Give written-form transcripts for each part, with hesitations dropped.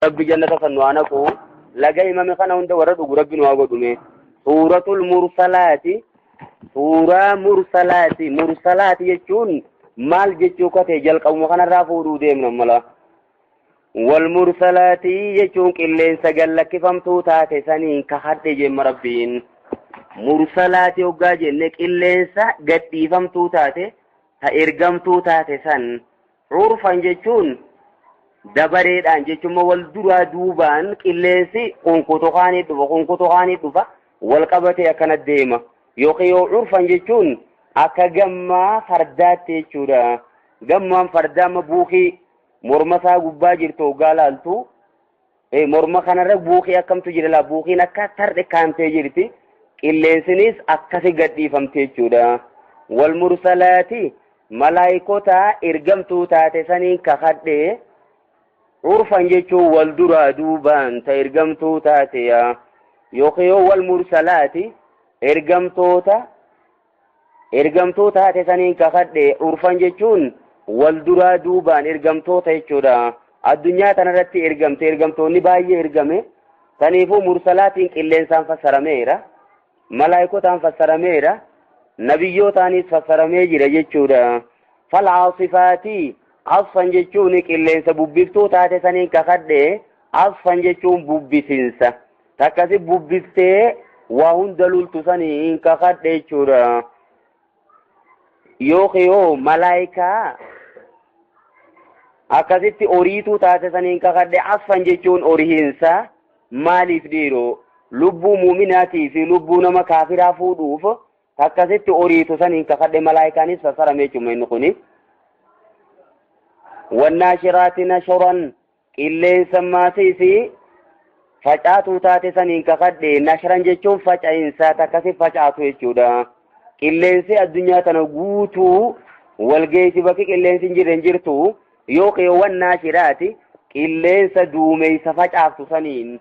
Rabbi jannata san nu haa naqu. Laga himame kana hunda warra dhugu Rabbi nu haa godhume. Suuratul Mursalaati. Suuraa Mursalaati. Mursalaati jechuun maal jechuu akka ta'e jalqabuma kanarraa fuudhuu deemna mala. Wal mursalaati jechuun qilleensa gallakkifamtuu taate saniin kakadhe jemma Rabbiin. Mursalaati hoggaa jenne qilleensa gadhiifamtuu taate ta ergamtuu taate san. Urfan jechuun dabareedhaan jechuun wal duraa duubaan qilleensi kunkutukaanii dhufa kunkutukaanii dhufa wal qabatee akkana deema. Yookiin yoo urfan jechuun akka gammaa fardaatti jechuudha. Gammaan fardaa amma buukii morma isaa gubbaa jirtu hoggaa laaltu morma kanarra buukii akkamtu jira laa buukiin akka tarree kaantee jirti. Qilleensinis akkasi gadhiifamte jechuudha. Wal mursalaati malaayikota ergamtuu taate saniin kakadhee urfan jechuun wal duraa duubaan ta ergamtuu taate yookiin yoo wal mursalaati ergamtoota ergamtuu taate saniin kakadhe urfan jechuun wal duraa duubaan ergamtoota jechuudha. Addunyaa tanarratti ergamte ergamtoonni baay'ee ergame saniifuu mursalaatiin qilleensaan fassarameera. Malaayikotaan fassarameera. Nabiyyootaanis fassaramee jira jechuudha. Falcaasifaati asfan jechuun qilleensa bubbiftuu taate saniin kakadhe asfan jechuun bubbisinsa. Takkasi bubbiftee waa hunda lultu saniin kakadhe jechuudha. Yookiin yoo malaayikaa akkasitti oriituu taate saniin kakadhe asfan jechuun orihiinsa maaliif dhiiroo lubbuu muuminaatii fi lubbuu nama kaafiraa fuudhuuf akkasitti oriitu saniin kakadhe malaayikaanis fassarame jechuudha inni kuni. Wannaashiraati nashuran qilleensa maasiisi facaatuu taate saniin kakadhe nashran jechuun faca'insa takkasi facaatu jechuudha. Qilleensi addunyaa tana guutuu walgeessi bakki qilleensi hin jirre hin jirtu yookiin wannaashiraati qilleensa duumeysa facaaftu saniin.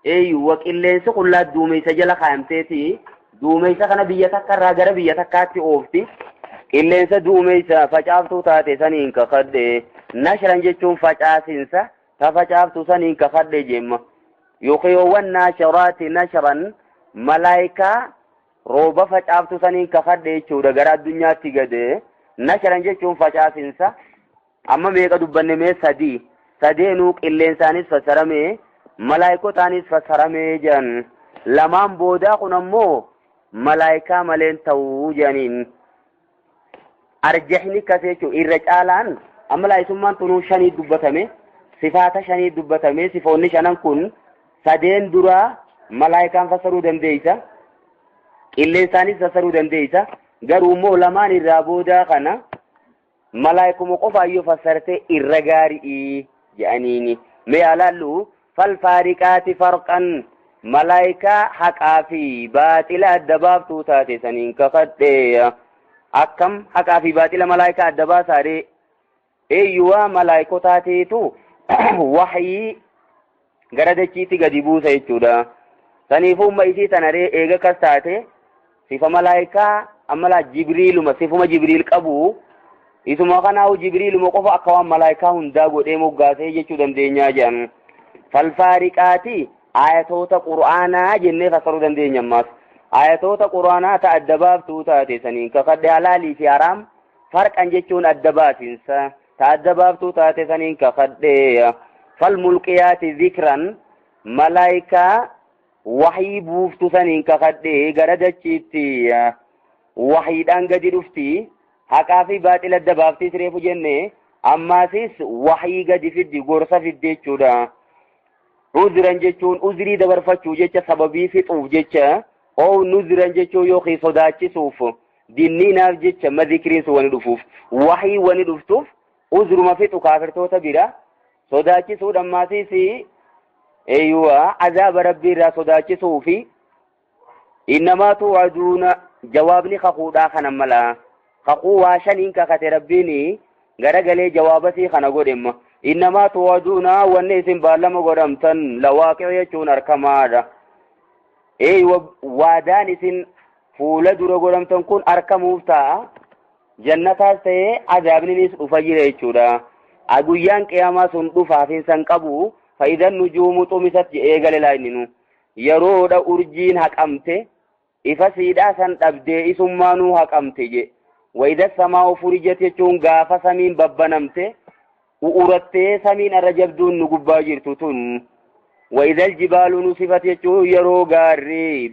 Eeyyuwa qilleensi qullaa duumeysa jala kaayamteeti duumeysa kana biyya takka irraa gara biyya takkaatti oofti. Qilleensa duumeysa facaaftuu taate saniin kakadhe nashran jechuun facaasinsa ta facaaftu saniin kakadhe jemma. Yookiin wannaashiraati nashran malaayikaa rooba facaaftu saniin kakadhe jechuudha gara addunyaatti gade. Nashran jechuun facaasinsa amma meeqa dubbanne mee sadii sadeenuu qilleensaanis fassarame malaayikotaanis fassaramee jedhan. Lamaan boodaa kun ammoo malaayikaa maleen ta'uu jedhaniin. Arjahni akkas jechuun irra caalaan amma laayisummaan tunuu shanii dubbatame sifaata shanii dubbatame sifoonni shanan kun sadeen duraa malaayikaan fassaruu dandeessa qilleensaanis fassaruu dandeessa garuu immoo lamaan irraa boodaa kana malaayikuma qofaayyuu fassarte irra gaarii jedhaniini. Mee alaallu falfaariqaati farqan malaayikaa haqaa fi baaxila adda baaftuu taate saniin kakadhe. Akkam haqaa fi baaxila malaayikaa adda baasaadhe eeyyuwaa malaayikotaatiitu wahyii gara dachiitti gadi buusa jechuudha. Saniifuu umma isii tanaree eega kas taate sifa malaayikaa amma laa Jibriiluma sifuma Jibriil qabu isuma kanaahu Jibriiluma qofa akka waan malaayikaa hundaa godhee moggaasee jechuu dandeenyaa jedhan. Falfaariqaati ayatoota qur'aanaa jennee fassaruu dandeenya ammaas. Ayatoota qur'aanaa ta adda baaftuu taate saniin kakadhe halaalii fi haraam farqan jechuun adda baasinsa ta adda baaftuu taate saniin kakadhe. Falmulqiyaati zikran malaayikaa wahyii buuftu saniin kakadhe gara dachiitti wahyiidhaan gadi dhufti haqaa fi baaxila adda baaftis reefu jenne ammaasis wahyii gadi fiddi gorsa fiddi jechuudha. Uzran jechuun uzrii dabarfachuu jecha sababii fixuuf jecha oo nuzran jechuun yookiin sodaachisuuf dinniinaaf jecha madikriin sun wani dhufuuf wahyii wani dhuftuuf uzruma fixu kaafirtoota bira sodaachisuudha ammaasiis eeyyuwa azaaba rabbii irraa sodaachisuufi innamaa tuucaduuna jawaabni kakuudhaa kana mala kakuu waa shaniin kakate rabbiin garagalee jawaabasii kana godhemma. Innamaa tuucaduuna wanni isin baallama godhamtan lawaaqi'u jechuun harkamaadha. Eeyyuwa waadaan isin fuula dura godhamtan kun harkamuuf ta'a. Jannataas ta'ee azaabninis dhufa jira jechuudha. Guyyaan qiyaamaa sun dhufaaf hin san qabu. فإذا النجوم طمست eegale laayninu yeroodha urjiin haqamte ifa siidhaa san dhabdee isummaanuu haqamte je. وإذا السماء فرجت jechuun gaafa samiin babbanamte u'urattee samiin irra jabduun nu gubbaa jirtu tun. وإذا الجبال نصفت jechuun yeroo gaarri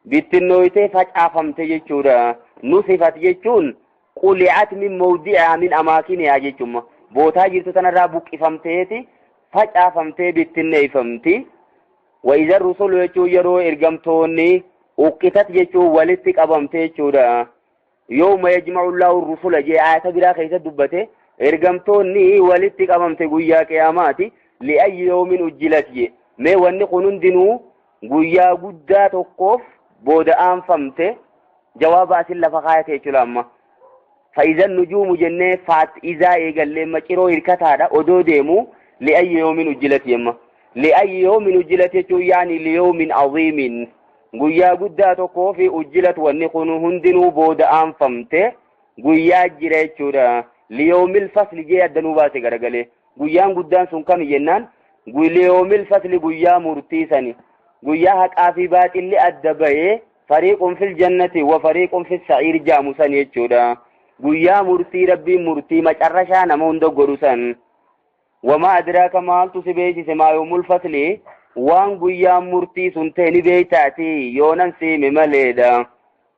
bittinnooyte facaafamte jechuudha. Nusifat jechuun quli'at min mawdi'ihaa min amaakinihaa jechuudha. Bootaa jirtu tanarraa buqqifamteeti facaafamtee bittinneeffamti. وإذا الرسل jechuun yeroo ergamtoonni uqqitat jechuun walitti qabamte jechuudha. يوم يجمع الله الرسل jee aayata biraa keessa dubbate ergamtoonni walitti qabamte guyyaa qiyaamaati. لأي يوم أجلت jee mee wanni kun hundinuu guyyaa guddaa tokkoof booda aanfamte jawaaba asin lafa kaayate jechuudha amma. فإذا النجوم jennee faat izaa eegallee maciroo hirkataadha odoo deemu لأي يوم أجلت yemma. لأي يوم أجلت jechuun yaani ليوم عظيم guyyaa guddaa tokkoo fi أجلت wanni kun hundinuu booda aanfamte guyyaa jira jechuudha. ليوم الفصل jee addanuu baase garagalee guyyaan guddaan sun kami jennaan ليوم الفصل guyyaa murtii sani guyyaa haqaa fi baaxilli adda bahee فريق في الجنة وفريق في السعير jaamu san jechuudha. Guyyaa murtii rabbiin murtii macarrashaa nama hunda godhu san. وما أدراك maaltu si beeksise ما يوم الفصل waan guyyaan murtii sun ta'e ni beeytaati yoonan siime maleedha.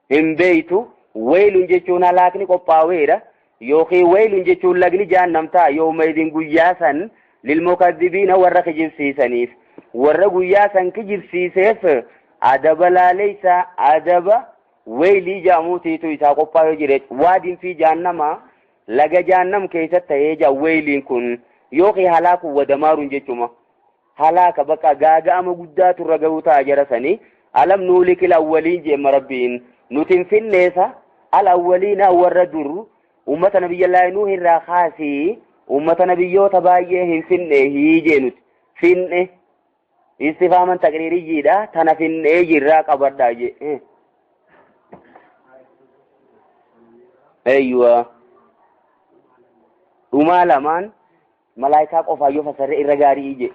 Hin beeytu ويل jechuun halaakni qophaa'eera yookiin ويل jechuun lagni jahannam ta'a يومئذ guyyaa san للمكذبين warra kijibsiisaniif warra guyyaa san kijibsiiseef adaba laaleysa adaba weeylii jaamuutiitu isaa qophaa'ee jire. واد في جهنم laga jahannam keessatti ta'ee jira weeyliin kun yookiin halaaku ودمار jechuma halaaka bakka gaaga'ama guddaatu irra gahuu ta'a jara sanii. ألم نهلك الأولين jeemma rabbiin nuti hin finneesa الأولين warra dur ummata nabiyyallaahi Nuuh irraa kaasii ummata nabiyyoota baay'ee hin finne hiijee nuti finne istifaaman taqriiriyyiidha tana finnee jirraa qabadhaa jee. Eeyyuwa dhumaa lamaan malaayikaa qofaa yoo fasarree irra gaarii je.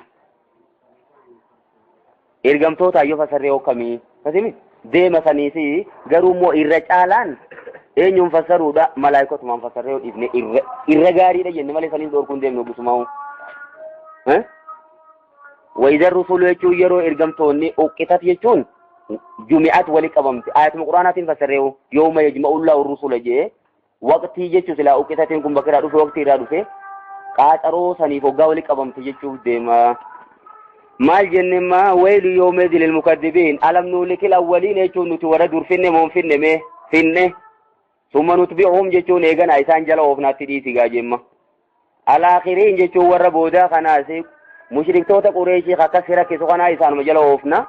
Ergamtoota yoo fasarree hokkamii fasimi deema saniisi garuu immoo irra caalaan eenyuun fassaruudha malaayikotumaan fasarree yoo dhiifne irra gaariidha jenne malee saniis dhorkuun deemnu gusumaa'u. وإذا الرسل jechuun yeroo ergamtoonni uqqitat jechuun جمعت wali qabamte ayatuma quraanaatiin fassarree يوم يجمع الله الرسل jee waqtii jechuun silaa uqqitatiin kun bakka irraa dhufe waqtii irraa dhufe qaaxaroo saniif hoggaa wali qabamte jechuuf deema. Maal jennemma ويل يومئذ للمكذبين ألم نهلك الأولين jechuun nuti warra dur finne moo hin finne mee finne ثم نتبعهم jechuun eegana isaan jala oofnaatti dhiisi gaa jemma. الآخرين jechuun warra boodaa kanaas mushriktoota Qureeshii akkas rakkisu kanaa isaanuma jala oofna.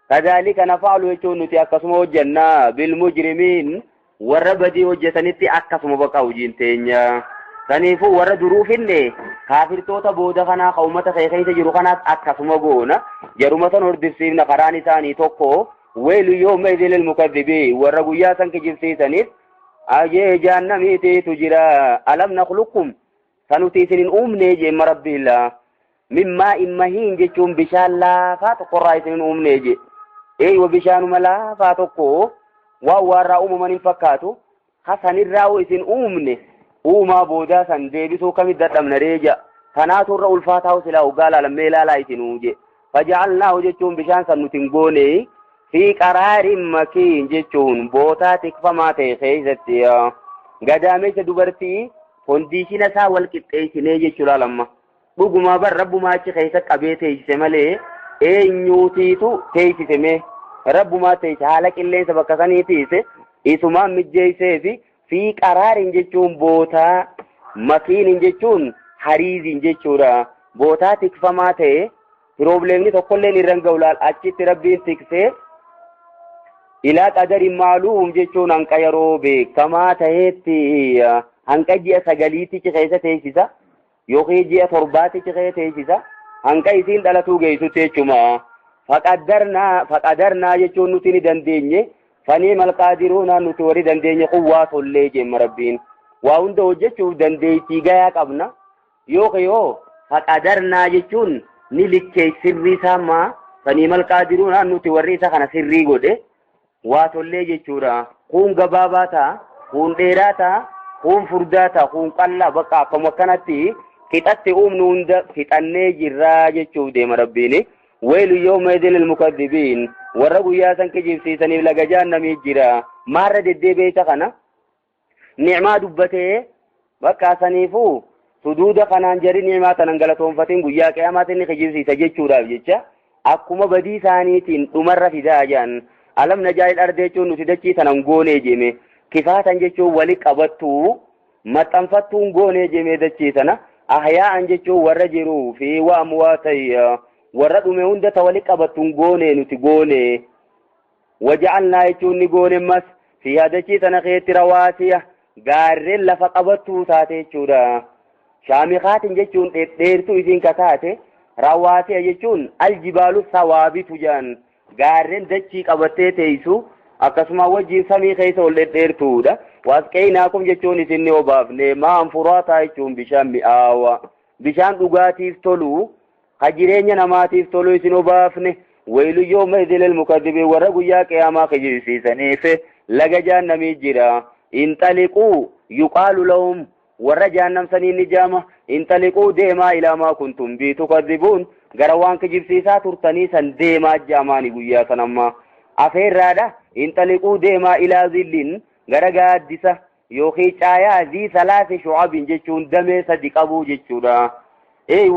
كذلك نفعل jechuun nuti akkasuma hojjannaa بالمجرمين warra badii hojjetanitti akkasuma bakka hojiin teenya. Saniifuu warra duruu finne kaafirtoota booda kanaa ka uummata kee keessa jiru kanaas akkasuma goona. Jaruma san hordofsiifna karaan isaanii tokko ويل يومئذ للمكذبين warra guyyaa san kijibsiisaniif ajee jahannamiitiitu jira. ألم نخلقكم sanuti isin hin uumne jeemma rabbiilla. من ماء مهين jechuun bishaan laafaa tokkorraa isin hin uumne je. Eeywa bishaanuma laafaa tokko waan waarraa uumaman hin fakkaatu hasanirraa isin uumne uumaa boodaa san deebisuu kamit dadhabna reeja. Kanaatu irra ulfaataa silaa hoggaa laalamee ilaalaa isinuu je. فجعلناه jechuun bishaan san nuti hin goone في قرار مكين jechuun bootaa tikfamaa ta'e keessatti gadaameessa dubartii condition isaa wal qixxeessinee jechuudha lamma. Dhugumaa bar rabbumaa achi keessa qabee teessise malee eenyuutiitu teessise mee rabbumaa teessise haala qilleensa bakka sanii teessise isumaan mijjeessee fi في قرار jechuun bootaa مكين jechuun hariiziin jechuudha. Bootaa tikfamaa ta'e problemni tokkolleen irra hin ga'u laal achitti rabbiin tiksee إلى قدر معلوم jechuun hanqa yeroo beekamaa ta'etti hanqa ji'a 9tichi keessa teessisa yookiin ji'a 7tichi keessa teessisa hanqa isiin dhalatuu geessutti jechuma. فقدرنا فقدرنا jechuun nuti ni dandeenye فنعم القادرون nuti warri dandeenye quwwaa tollee jemma rabbiin waa hunda hojjechuuf dandeettii gayaa qabna yookiin yoo Faqadarnaa jechuun ni likkee sirrii isaa faniimal qaadiruun nuti warri isa kana sirrii godhe waa tollee jechuudha. Kun gabaabaa ta'a, kun dheeraa ta'a, kun furdaa ta'a, kun qal'aa bakka akkuma akkanatti qixatti uumnu hunda fixannee jirraa jechuuf deema Rabbiin. Waylu yawma idin lilmukaddibiin warra guyyaa san kijibsiisaniif laga jahannamii jira. Maarra deddeebi'ee isa kana ni'maa dubbatee bakka saniifuu suduuda kanaan jarri ni'maa tanan galatoonfatiin guyyaa qiyyaamaatti inni kijibsiisa jechuudhaaf jecha akkuma badii isaaniitiin dhumarra fidaa jedhan. Alam najaa'il ardi jechuun nuti dachii tanan goonee jeme kifaatan jechuun wali qabattuu maxxanfattuun goonee jeme dachii tana ahyaa'an jechuun warra jiruu fi waa amwaatayya warra dhume hunda ta wali qabattuun goonee nuti goonee. Waja'alnaa jechuun ni goone mas fiihaa dachii tana keetti rawaasiya gaarreen lafa qabattuu taate jechuudha. Shaamikaatiin jechuun dhedheertuu isiin kakaate rawaasiya jechuun aljibaalu sawaabitu jedhan gaarreen dachii qabattee teessu akkasuma wajjin samii keessa ol dhedheertuudha. Wasqeynaakum jechuun isin ni obaafne maan furaataa jechuun bishaan mi'aawa bishaan dhugaatiif tolu ka jireenya namaatiif tolu isin obaafne. Waylu yawma idin lilmukaddibiin warra guyyaa qiyaamaa kijibsiisaniif laga jahannamii jira. Inxaliquu yuqaalu lahum warra jahannam sanii ni jaama inxaliquu deemaa ilaa maa kuntum bii tukaddibuun gara waan kijibsiisaa turtanii san deemaa jaamaani guyyaa san amma afeerraadha. Inxaliquu deemaa ilaa zillin gara gaaddisa yookiin caayaa zii salaasi shu'abin jechuun damee sadi qabuu jechuudha.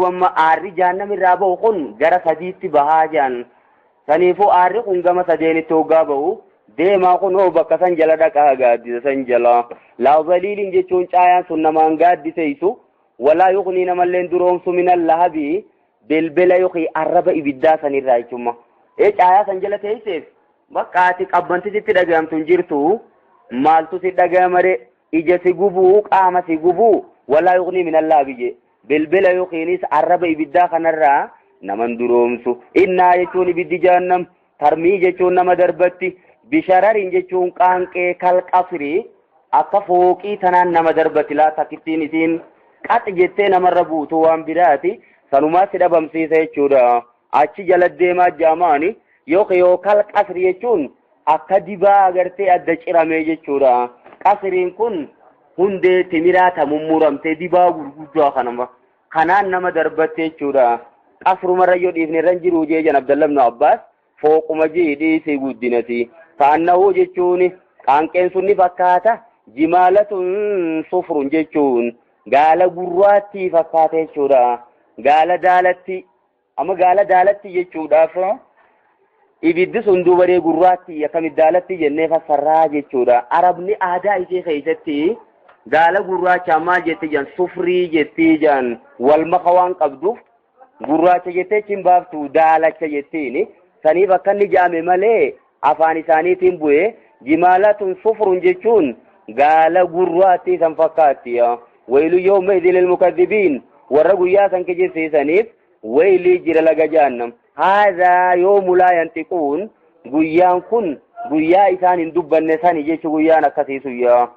Wamma aarri jahannam irraa bahu kun gara sadiitti bahaa jiran. Saniifuu aarri kun gama sadeenitti hoggaa bahu deemaa kun hoo bakka san jala dhaqaa gaaddisa san jala. Laa zaliilin jechuun caayaan sun namaan gaaddiseessu walaa yuqnii namalleen duroomsu minal lahabii belbela yookiin arraba ibiddaa sanirraa jechuudha. Caayaa san jala teesseef bakka ati qabbanti sitti dhaga'amtu hin jirtu maaltu si dhaga'amare ija si gubuu qaama si gubuu walaa yuqnii minal lahabii jee belbela yookiinis arraba ibiddaa kanarraa naman duroomsu. Innaa jechuun ibiddi jahannam tarmii jechuun nama darbatti bishararin jechuun qaanqee kalqasrii akka fooqii tanaan nama darbatti laa takkittiin isiin qaxi jettee namarra buutu waan biraati sanumaa si dhabamsiisa jechuudha. Achi jala deemaa jaamaani yookiin yoo kalqasrii jechuun akka dibaa agartee adda ciramee jechuudha. Qasriin kun hundee timiraa ta mummuramtee dibaa gurguddaa kanama kanaan nama darbatte jechuudha. Qasrumarra yoo dhiifne irra hin jiru jee jan Abdallah ibn Abbaas fooquma jee dhiisee guddinati. Kaannahuu jechuun qaanqeen sun ni fakkaata jimaalatun sufrun jechuun gaala gurraattii fakkaata jechuudha. Gaala daalatti amma gaala daalatti jechuudhaaf ibiddi sun dubaree gurraattii akkamitti daalatti jennee fassarraa jechuudha. Arabni aadaa ishee keessatti gaala gurraacha maal jetti jan sufrii jetti jan wal maka waan qabduuf gurraacha jettee achiin baaftu daalacha jettiin saniif akka inni jaame malee afaan isaaniitiin bu'ee jimaalatun sufrun jechuun gaala gurraattii san fakkaatti. Waylu yawma idin lilmukaddibiin warra guyyaa san kijibsiisaniif waylii jira laga jahannam. Haadhaa yawmu laa yantiquun guyyaan kun guyyaa isaan hin dubbanne sani jechu guyyaan akkasii suyyaa.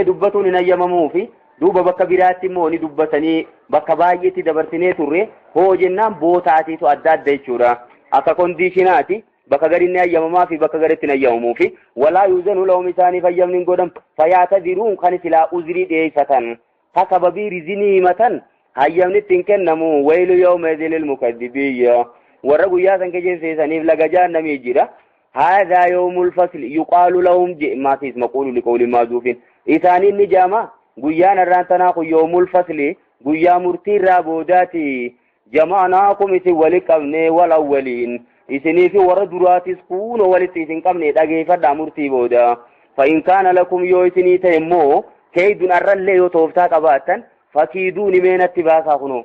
Dubbatuun hin ayyamamuufi duuba bakka biraatti immoo ni dubbatanii bakka baay'eetti dabarsinee turre hoo jennaan bootaatiitu adda adda jechuudha. Akka kondiishinaati bakka gadi ni ayyamamaa fi bakka gaditti hin ayyamamuufi walaa yuuzanu lahum isaaniif ayyamni hin godhamu fayaatadiruun kan silaa uzrii dhiyeeffatan ka sababii rizinii himatan hayyamni itti hin kennamu. Waylu yawma idin lilmukaddibiin warra guyyaa san kijibsiisaniif laga jahannamii jira. Haadhaa yawmul fasli yuqaalu lahum maasiis maquulu liqawli maazuufin isaaniin ni jaama guyyaan irraan tanaa kun yawmul fasli guyyaa murtii irraa boodaati. Jama'naakum isin wali qabne wal awwaliin isinii fi warra duraatis kunoo walitti isin qabne dhageeffadhaa murtii booda. Fa in kaana lakum yoo isinii ta'e immoo keeydun arrallee yoo tooftaa qabaattan fakiiduuni meenatti baasaa kunoo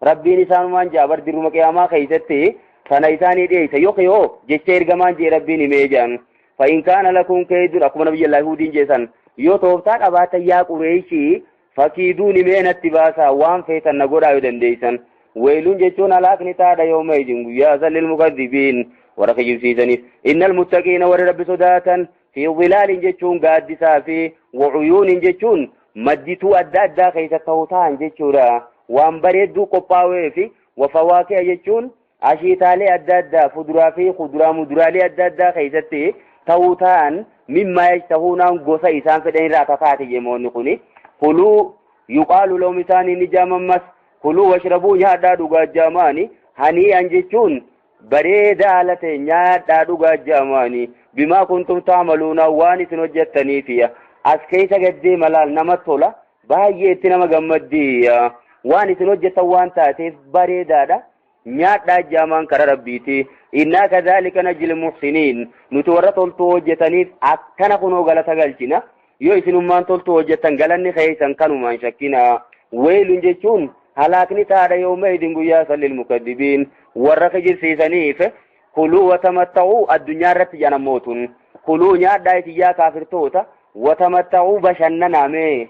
Rabbiin isaanumaan jaa bar dirruma qiyaamaa keessatti kana isaanii dhiyeessa yookiin yoo jecha ergamaan jee Rabbiin himee jedhan. Fa in kaana lakum keeydun akkuma nabiyyi Huudiin jeessan yoo tooftaa qabaattan yaa Qureeshii fakiiduuni meenatti baasaa waan feetan na godhaa yoo dandeessan. Wayluun jechuun halaakni taadha yooma idin guyyaa san lilmukaddibiin warra kijibsiisaniif. Innal muttaqiina warri Rabbi sodaatan fi dhilaalin jechuun gaaddisaa fi wacuyuunin jechuun maddituu adda addaa keessa ta'uu ta'an jechuudha. Waan bareedduu qophaa'ee fi wafawaakiha jechuun ashiitaalee adda addaa fuduraa fi kuduraa muduraalee adda addaa keessatti ta'uu ta'an mimmaa yashtahuunaan gosa isaan fedhan irraa tataate jemoonni kuni. Kuluu yuqaalu lahum isaanii ni jaamammas kuluu washrabuu nyaadhaa dhugaa jaamaani hanii'an jechuun bareeda haala ta'e nyaadhaa dhugaa jaamaani bimaa kuntum taamaluuna waan isin hojjettaniifi. As keessa gaddee malaal namatti tola, baay'ee itti nama gammaddi. Waan isin hojjettan waan taateef bareedaadha, nyaadhaa jaamaan kara Rabbiiti. Innaa kadhaalika najzil muhsiniin, nuti warra toltuu hojjetaniif akkana kunoo galata galchina. Yoo isinummaan toltuu hojjettan galanni keessan kanumaan shakkina. Weelun jechuun halaakni taadha yooma idin guyyaa sallil mukaddibiin warra kijibsiisaniif. Kuluu watamatta'uu addunyaa irratti jedhan kuluu nyaadhaa itiyyaa kaafirtoota, watamatta'uu bashannanaa mee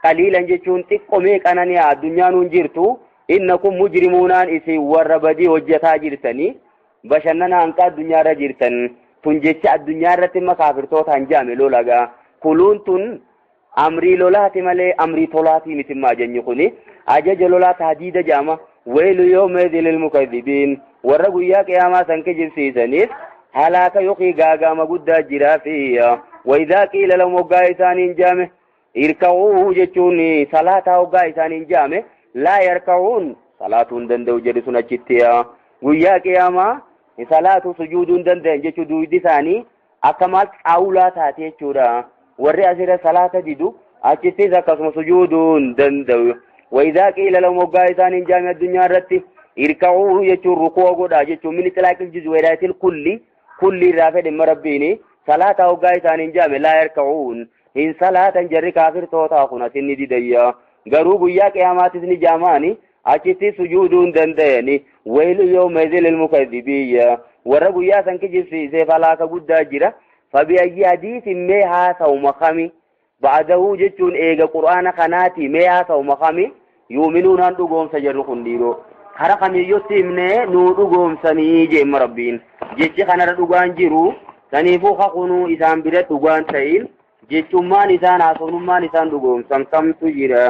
qaliilan jechuun xiqqoo mee qananiyaa addunyaan hun jirtu. Innakum mujrimuunaan isin warra badii hojjetaa jirtanii bashannana hanqa addunyaa irra jirtan tun jecha addunyaa irratti imma kaafirtootaan jaame lolagaa. Kuluun tun amrii lolaati malee amrii tolaatii miti imma ajajni kuni ajaja lolaa taadiida jaama. Waylu yawma idin lilmukaddibiin warra guyyaa qiyaamaa san kijibsiisaniif halaaka yookiin gaagaama guddaa jiraa fi wayidhaa qiila lahum hoggaa isaaniin jaame irka'uu jechuun salaataa hoggaa isaaniin jaame laa yarka'uun salaatuu hin danda'u jedhu sun achitti guyyaa qiyaamaa salaatu sujuuduu hin danda'an jechuun duydi isaanii akka maal xaawulaa taate jechuudha. Warri asirra salaata didu achittis akkasuma sujuuduu hin danda'u. Wayidhaa qiila lahum hoggaa isaaniin jaame addunyaa irratti irka'uu jechuun rukuu godhaa jechuun min xilaaqil juzweeraatil kulli kulli irraa fedhe Rabbiini salaata hoggaa isaaniin jaame laa yarka'uun hin salaatan jarri kaafirtootaa kun asinni didayya. Garuu guyyaa qiyaamaatis ni jaamaani achitti sujuuduu hin danda'ani. Waylu yawma idin lilmukaddibiin warra guyyaa san kijibsiiseef halaaka guddaa jira. Fabi'ayyi hadiisin mee haasa'u makami ba'adahu jechuun eega qur'aana kanaati mee haasa'u makami yuuminuunaan dhugoomsa jarri kun dhiiroo kara kamiyyootti himnee nuu dhugoomsanii jeemma Rabbiin jechi kanarra dhugaan jiru saniifuu kakunuu isaan bira dhugaan ta'in jechummaan isaan haasofnummaan isaan dhugoomsan kamtu jira.